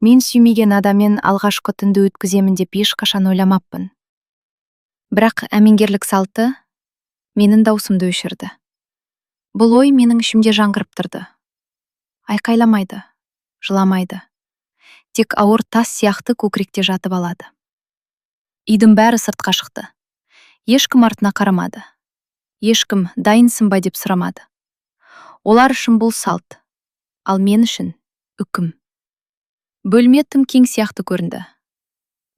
Мен сүймеген адаммен алғашқы түнді өткіземін деп ешқашан ойламаппын. Бірақ әмеңгерлік салты менің даусымды өшірді. Бұл ой менің ішімде жаңғырып тұрды. Айқайламайды, жыламайды. Тек ауыр тас сияқты көкіректе жатып алады. Үйдің бәрі сыртқа шықты. Ешкім артына қарамады. Ешкім «Дайынсың ба?» деп сұрамады. Олар үшін бұл салт, ал мен үшін үкім. Бөлме тым кең сияқты көрінді.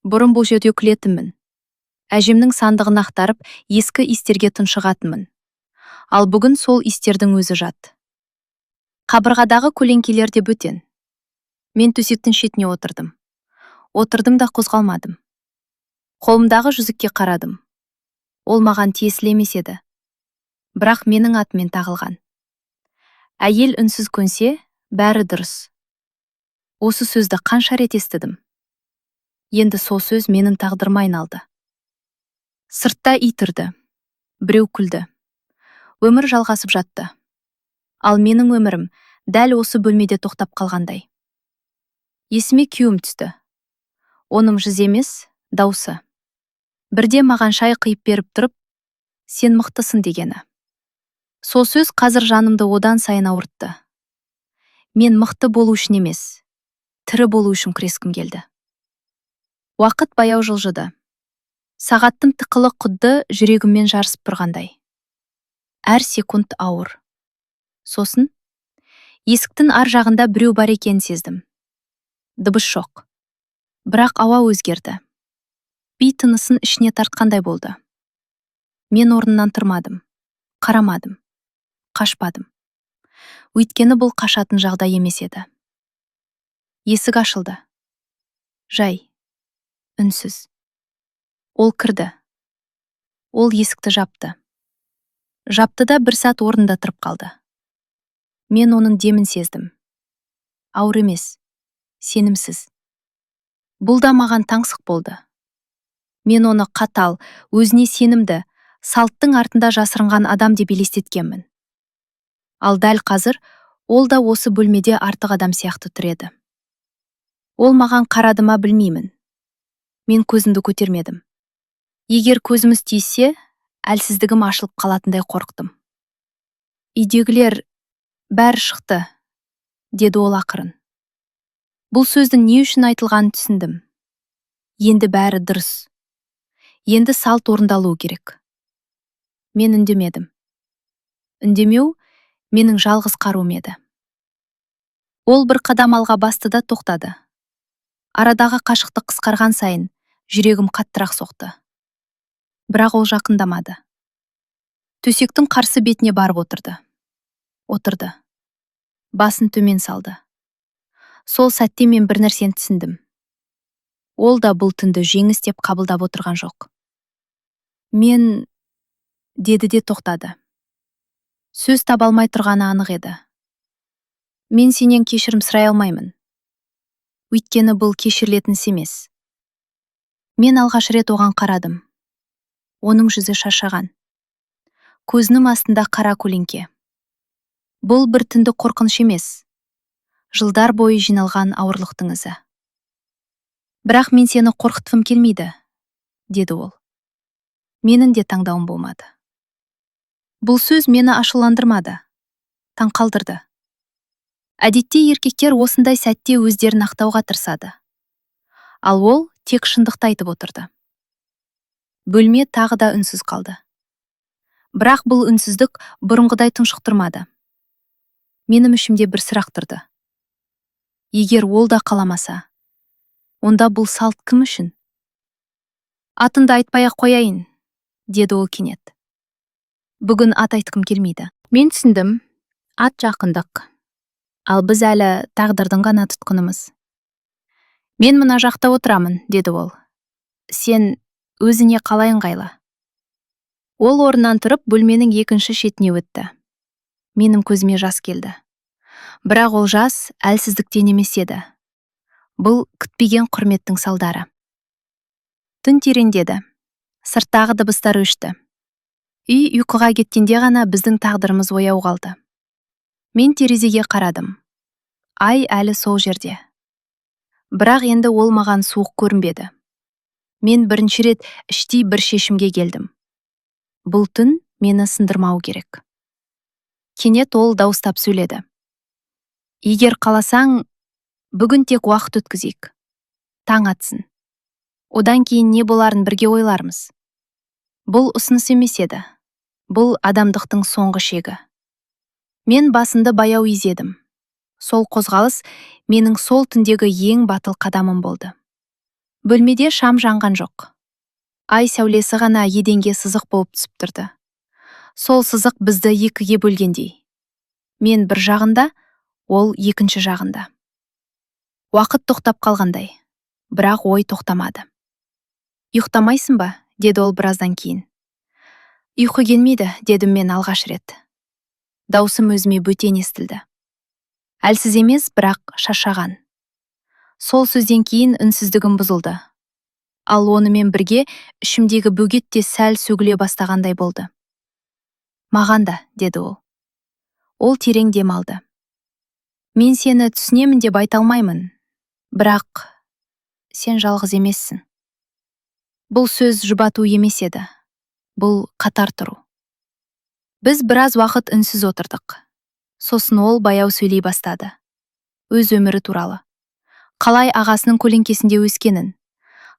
Бұрын бұл жерде күлетінмін. Әжемнің сандығын ақтарып, ескі иістерге тұншығатынмын. Ал бүгін сол иістердің өзі жат. Қабырғадағы көлеңкелер де бөтен. Мен төсектің шетіне отырдым. Отырдым да қозғалмадым. Қолымдағы жүзікке қарадым. Ол маған тиесілі емес еді. Бірақ менің атыммен тағылған. Әйел үнсіз көнсе, бәрі дұрыс. Осы сөзді қанша рет естідім. Енді сол сөз менің тағдырыма айналды. Сыртта ит үрді. Біреу күлді. Өмір жалғасып жатты. Ал менің өмірім дәл осы бөлмеде тоқтап қалғандай. Есіме күйеуім түсті. Оның жүзі емес, даусы. Бірде маған шай құйып беріп тұрып, «Сен мықтысың» дегені. Сол сөз қазір жанымды одан сайын ауыртты. Мен мықты болу үшін емес, тірі болу үшін күрескім келді. Уақыт баяу жылжыды. Сағаттың тықылы құдды жүрегіммен жарысып тұрғандай. Әр секунд ауыр. Сосын есіктің ар жағында біреу бар екенін сездім. Дыбыс жоқ. Бірақ ауа өзгерді. Үй тынысын ішіне тартқандай болды. Мен орнымнан тұрмадым. Қарамадым. Қашпадым. Өйткені бұл қашатын жағдай емес еді. Есік ашылды. Жай. Үнсіз. Ол кірді. Ол есікті жапты. Жапты да бір сәт орнында тұрып қалды. Мен оның демін сездім. Ауыр емес, сенімсіз. Бұл да маған таңсық болды. Мен оны қатал, өзіне сенімді, салттың артында жасырынған адам деп елестеткенмін. Ал дәл қазір ол да осы бөлмеде артық адам сияқты тұр еді. Ол маған қарады ма, білмеймін. Мен көзімді көтермедім. Егер көзіміз тиіссе, әлсіздігім ашылып қалатындай қорықтым. «Үйдегілер бәрі шықты», — деді ол ақырын. Бұл сөздің не үшін айтылғанын түсіндім. Енді бәрі дұрыс. Енді салт орындалуы керек. Мен үндемедім. Үндемеу менің жалғыз қаруым еді. Ол бір қадам алға басты да тоқтады. Арадағы қашықтық қысқарған сайын жүрегім қаттырақ соқты. Бірақ ол жақындамады. Төсектің қарсы бетіне барып отырды. Отырды. Басын төмен салды. Сол сәтте мен бір нәрсені түсіндім. Ол да бұл түнді жеңіс деп қабылдап отырған жоқ. «Мен», — деді де тоқтады. Сөз таба алмай тұрғаны анық еді. «Мен сенен кешірім сұрай алмаймын. Өйткені бұл кешірілетін іс емес». Мен алғаш рет оған қарадым. Оның жүзі шаршаған. Көзінің астында қара көлеңке. Бұл бір түндік қорқыныш емес. Жылдар бойы жиналған ауырлықтың ізі. «Бірақ мен сені қорқытқым келмейді», — деді ол. «Менің де таңдауым болмады». Бұл сөз мені ашуландырмады, таңқалдырды. Әдетте еркектер осындай сәтте өздерін ақтауға тырысады. Ал ол тек шындықты айтып отырды. Бөлме тағы да үнсіз қалды. Бірақ бұл үнсіздік бұрынғыдай тұншықтырмады. Менің ішімде бір сұрақ тұрды. Егер ол да қаламаса, онда бұл салт кім үшін? «Атыңды айтпай ақ қояйын», — деді ол кенет. «Бүгін ат айтқым келмейді». Мен түсіндім. Ат — жақындық. Ал біз әлі тағдырдың ғана тұтқынымыз. «Мен мына жақта отырамын», — деді ол. «Сен өзіңе қалай ыңғайлы». Ол орнынан тұрып, бөлменің екінші шетіне өтті. Менің көзіме жас келді. Бірақ ол жас әлсіздіктен емес еді. Бұл күтпеген құрметтің салдары. Түн тереңдеді. Сырттағы дыбыстар өшті. Үй ұйқыға кеткенде ғана біздің тағдырымыз ояу қалды. Мен терезеге қарадым. Ай әлі сол жерде. Бірақ енді ол маған суық көрінбеді. Мен бірінші рет іштей бір шешімге келдім: бұл түн мені сындырмау керек. Кенет ол дауыстап сөйледі: «Егер қаласаң, бүгін тек уақыт өткізейік. Таң атсын, одан кейін не боларын бірге ойлармыз». Бұл ұсыныс емес еді, бұл адамдықтың соңғы шегі. Мен басымды баяу изедім. Сол қозғалыс менің сол түндегі ең батыл қадамым болды. Бөлмеде шам жанған жоқ. Ай сәулесі ғана еденге сызық болып түсіп тұрды. Сол сызық бізді екіге бөлгендей: мен бір жағында, ол екінші жағында. Уақыт тоқтап қалғандай, бірақ ой тоқтамады. «Ұйықтамайсың ба?» – деді ол біраздан кейін. «Ұйқы келмейді», – дедім мен алғаш рет. Даусым өзіме бөтен естілді, әлсіз емес, бірақ шаршаған. Сол сөзден кейін үнсіздігім бұзылды. Ал онымен бірге ішімдегі бөгет те сәл сөгіле бастағандай болды. «Маған да», – деді ол. Ол терең дем алды. «Мен сені түсінемін деп айта алмаймын, бірақ сен жалғыз емессің». Бұл сөз жұбату емес еді, бұл қатар тұру. Біз біраз уақыт үнсіз отырдық. Сосын ол баяу сөйлей бастады. Өз өмірі туралы, қалай ағасының көлеңкесінде өскенін,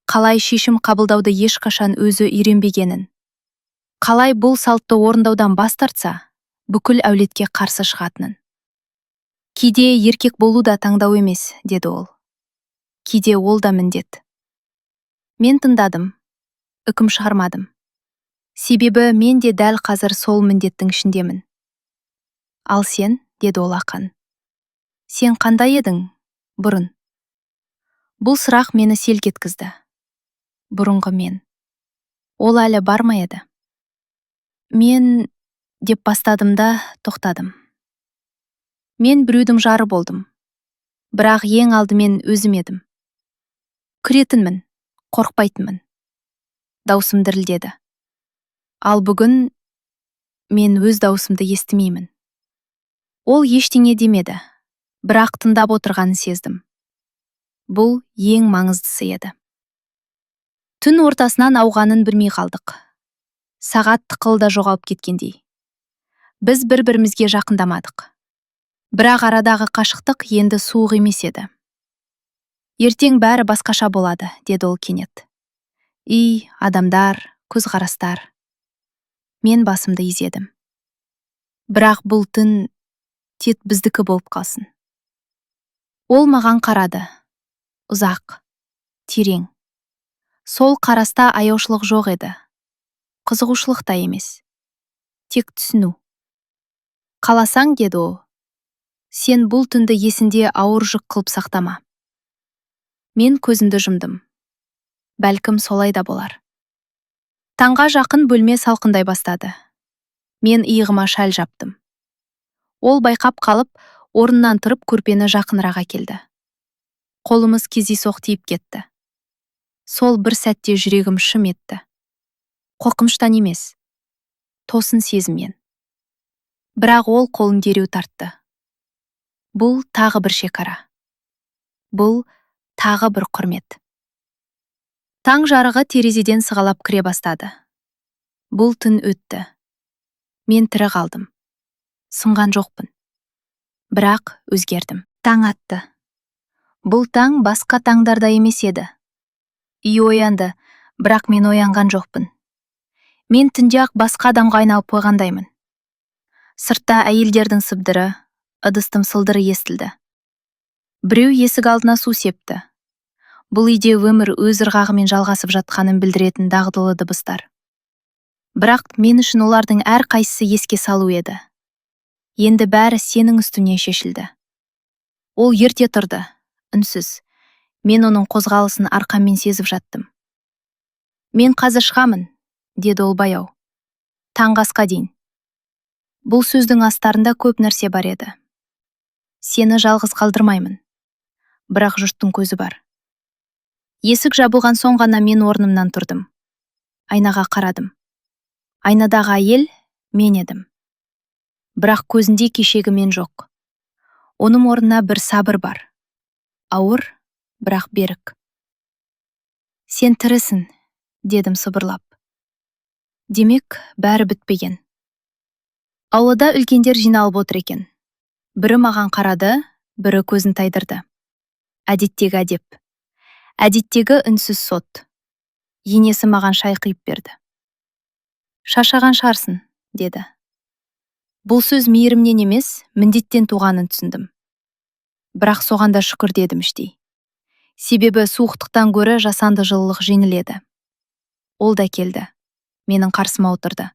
қалай шешім қабылдауды ешқашан өзі үйренбегенін, қалай бұл салтты орындаудан бас тартса, бүкіл әулетке қарсы шығатынын. «Кейде еркек болу да таңдау емес, – деді ол. – Кейде ол да міндет». Мен тыңдадым, үкім шығармадым. Себебі мен де дәл қазір сол міндеттің ішіндемін. «Ал сен?» – деді ол ақырын. «Сен қандай едің бұрын?» Бұл сұрақ мені селк еткізді. Бұрынғы мен, ол әлі бар ма еді? «Мен», – деп бастадым да, тоқтадым. «Мен біреудің жары болдым, бірақ ең алдымен өзім едім. Күлетінмін, қорықпайтынмын». Даусым дірілдеді. «Ал бүгін мен өз даусымды естімеймін». Ол ештеңе демеді, бірақ тыңдап отырғанын сездім. Бұл ең маңыздысы еді. Түн ортасынан ауғанын білмей қалдық. Сағат тықылы да жоғалып кеткендей. Біз бір бірімізге жақындамадық, бірақ арадағы қашықтық енді суық емес еді. «Ертең бәрі басқаша болады», – деді ол кенет. «Үй, адамдар, көзқарастар». Мен басымды изедім. «Бірақ бұл түн тек біздікі болып қалсын». Ол маған қарады. Ұзақ, терең. Сол қараста аяушылық жоқ еді, қызығушылық та емес, тек түсіну. «Қаласаң, – деді ол, – сен бұл түнді есінде ауыр жүк қылып сақтама». Мен көзімді жұмдым. Бәлкім, солай да болар. Таңға жақын бөлме салқындай бастады. Мен иығыма шәл жаптым. Ол байқап қалып, орнынан тұрып, көрпені жақынырақ әкелді. Қолымыз кездейсоқ тиіп кетті. Сол бір сәтте жүрегім шым етті. Қорқыныштан емес, тосын сезімнен. Бірақ ол қолын дереу тартты. Бұл тағы бір шекара, бұл тағы бір құрмет. Таң жарығы терезеден сығалап кіре бастады. Бұл түн өтті. Мен тірі қалдым, сынған жоқпын, бірақ өзгердім. Таң атты. Бұл таң басқа таңдардай емес еді. Үй оянды, бірақ мен оянған жоқпын. Мен түнде ақ басқа адамға айналып қойғандаймын. Сыртта әйелдердің сыбдыры, ыдыстың сылдыры естілді. Біреу есік алдына су септі. Бұл үйде өмір өз ырғағымен жалғасып жатқанын білдіретін дағдылы дыбыстар. Бірақ мен үшін олардың әрқайсысы еске салу еді: енді бәрі сенің үстіңе шешілді. Ол ерте тұрды, үнсіз. Мен оның қозғалысын арқаммен сезіп жаттым. «Мен қазір шығамын», – деді ол баяу. «Таңғы асқа дейін». Бұл сөздің астарында көп нәрсе бар еді. Сені жалғыз қалдырмаймын, бірақ жұрттың көзі бар. Есік жабылған соң ғана мен орнымнан тұрдым. Айнаға қарадым. Айнадағы әйел мен едім, бірақ көзінде кешегі мен жоқ. Оның орнына бір сабыр бар, ауыр, Бірақ берік. «Сен тірісің», – дедім сыбырлап. «Демек, бәрі бітпеген». Аулада үлкендер жиналып отыр екен. Бірі маған қарады, бірі көзін тайдырды. Әдеттегі әдеп, әдеттегі үнсіз сот. Енесі маған шай құйып берді. «Шаршаған шығарсың», – деді. Бұл сөз мейірімнен емес, міндеттен туғанын түсіндім. Бірақ соған да шүкір дедім іштей, себебі суықтықтан гөрі жасанды жылылық жеңіл еді. Ол да келді, менің қарсыма отырды.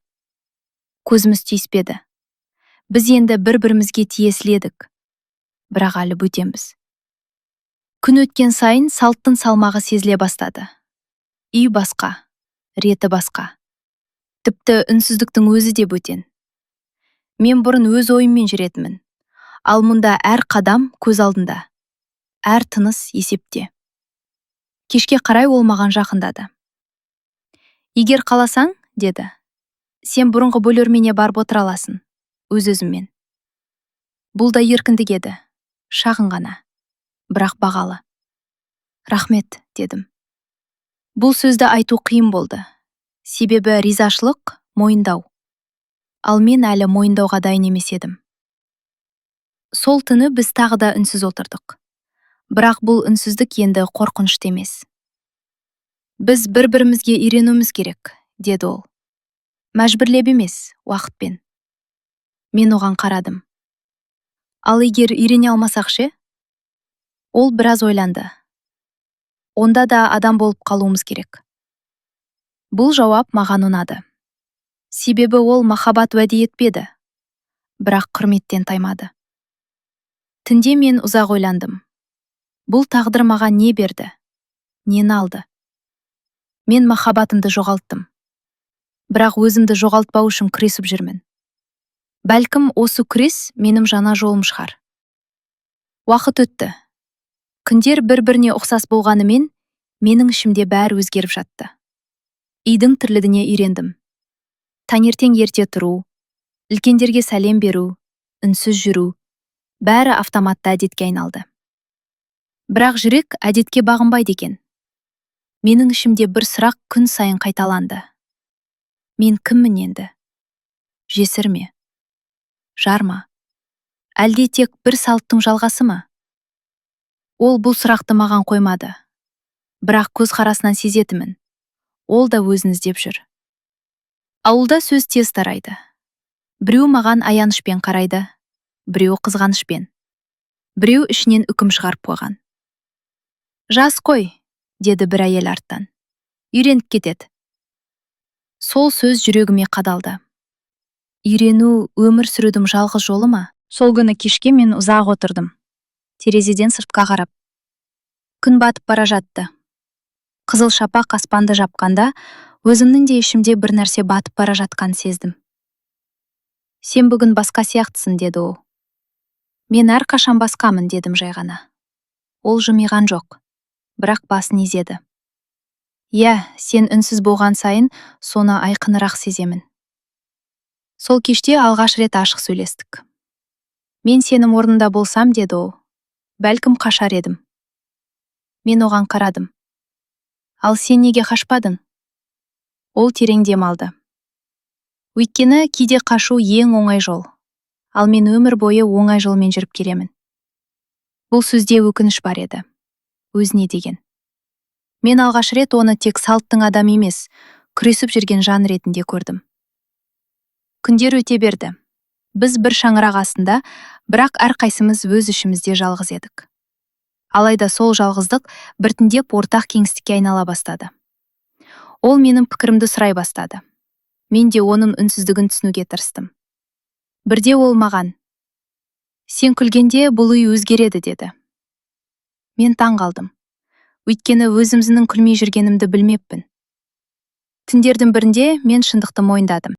Көзіміз түйіспеді. Біз енді бір бірімізге тиесілі едік, бірақ әлі бөтенбіз. Күн өткен сайын салттың салмағы сезіле бастады. Үй басқа, реті басқа, тіпті үнсіздіктің өзі де бөтен. Мен бұрын өз ойыммен жүретінмін, ал мұнда әр қадам көз алдында, әр тыныс есепте. Кешке қарай ол маған жақындады. «Егер қаласаң, – деді, – сен бұрынғы бөлмеңе барып отыра аласың өз өзіңмен». Бұл да еркіндік еді, шағын ғана, бірақ бағалы. «Рахмет», – дедім. Бұл сөзді айту қиын болды, себебі ризашылық – мойындау, ал мен әлі мойындауға дайын емес едім. Сол түні біз тағы да үнсіз отырдық, бірақ бұл үнсіздік енді қорқынышты емес. «Біз бір бірімізге үйренуіміз керек», – деді ол. «Мәжбүрлеп емес, уақытпен». Мен оған қарадым. «Ал егер үйрене алмасақ ше?» Ол біраз ойланды. «Онда да адам болып қалуымыз керек». Бұл жауап маған ұнады, себебі ол махаббат уәде етпеді, бірақ құрметтен таймады. Түнде мен ұзақ ойландым. Бұл тағдыр маған не берді, нені алды? Мен махаббатымды жоғалттым, бірақ өзімді жоғалтпау үшін күресіп жүрмін. Бәлкім, осы күрес менің жаңа жолым шығар. Уақыт өтті. Күндер бір біріне ұқсас болғанымен, менің ішімде бәрі өзгеріп жатты. Үйдің тірлігіне үйрендім: таңертең ерте тұру, үлкендерге сәлем беру, үнсіз жүру – бәрі автоматты әдетке айналды. Бірақ жүрек әдетке бағынбайды екен. Менің ішімде бір сұрақ күн сайын қайталанды: мен кіммін енді? Жесір ме, жар ма, әлде тек бір салттың жалғасы ма? Ол бұл сұрақты маған қоймады, бірақ көзқарасынан сезетінмін: ол да өзін іздеп жүр. Ауылда сөз тез тарайды. Біреу маған аянышпен қарайды, біреу қызғанышпен, біреу ішінен үкім шығарып қойған. «Жас қой», – деді бір әйел арттан. «Үйреніп кетеді». Сол сөз жүрегіме қадалды. Үйрену өмір сүрудің жалғыз жолы ма? Сол күні кешке мен ұзақ отырдым, терезеден сыртқа қарап. Күн батып бара жатты. Қызыл шапақ аспанды жапқанда, өзімнің де ішімде бір нәрсе батып бара жатқанын сездім. «Сен бүгін басқа сияқтысың», – деді ол. «Мен әрқашан басқамын», – дедім жай ғана. Ол жымиған жоқ, бірақ басын изеді. «Иә, сен үнсіз болған сайын соны айқынырақ сеземін». Сол кеште алғаш рет ашық сөйлестік. «Мен сенің орныңда болсам, – деді ол, – бәлкім, қашар едім». Мен оған қарадым. «Ал сен неге қашпадың?» Ол терең дем алды. «Өйткені кейде қашу ең оңай жол, ал мен өмір бойы оңай жолмен жүріп келемін». Бұл сөзде өкініш бар еді, өзіне деген. Мен алғаш рет оны тек салттың адамы емес, күресіп жүрген жан ретінде көрдім. Күндер өте берді. Біз бір шаңырақ астында, бірақ әрқайсымыз өз ішімізде жалғыз едік. Алайда сол жалғыздық біртіндеп ортақ кеңістікке айнала бастады. Ол менің пікірімді сұрай бастады, мен де оның үнсіздігін түсінуге тырыстым. Бірде ол маған: «Сен күлгенде, бұл үй өзгереді», – деді. Мен таң қалдым, өйткені өзімнің күлмей жүргенімді білмеппін. Түндердің бірінде мен шындықты мойындадым.